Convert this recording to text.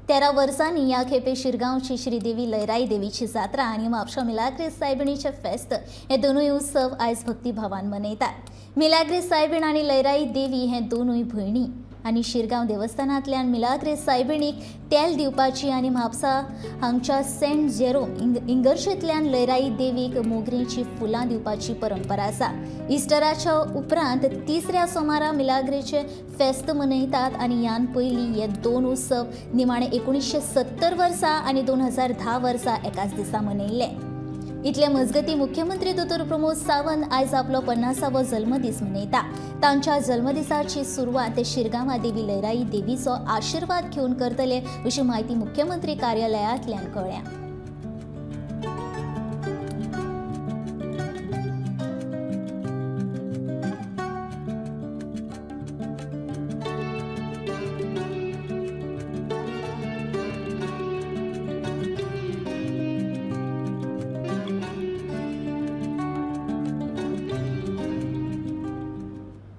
13 वर्सांनी ह्या खेपे शिरगांवची श्रीदेवी लयराई देवीची जात्रा आनी म्हापशा मिलाग्रीस सायबिणीचे फेस्त हे दोनूय उत्सव आयज भक्तिभावान मनयतात. मिलाग्रीस सायबीण आनी लयराई देवी हे दोनूय भयणी आनी शिरगांव देवस्थानांतल्यान मिलाग्रीस सायबिणीक तेल दिवपाची आनी म्हापसा हांगच्या सेंट जेरोम इंगर्जेंतल्यान लयराई देवीक मोगरेची फुलां दिवपाची परंपरा आसा. इस्टराच्या उपरांत तिसऱ्या सोमारा मिलाग्रेचे फेस्त मनयतात आनी ह्यान पयलीं हे दोन उत्सव निमाणे 1970 वर्सा आनी 2010 वर्सा एकाच दिसा मनयल्ले. इतले मजगती मुख्यमंत्री दोतोर प्रमोद सावंत आयज आपलो 50वो जल्मदीस मनयता. तांच्या जल्मदिसाची सुरवात ते शिरगांवा देवी लयराई देवीचो आशिर्वाद घेवन करतले, अशी म्हायती मुख्यमंत्री कार्यालयांतल्यान कळ्ळ्या.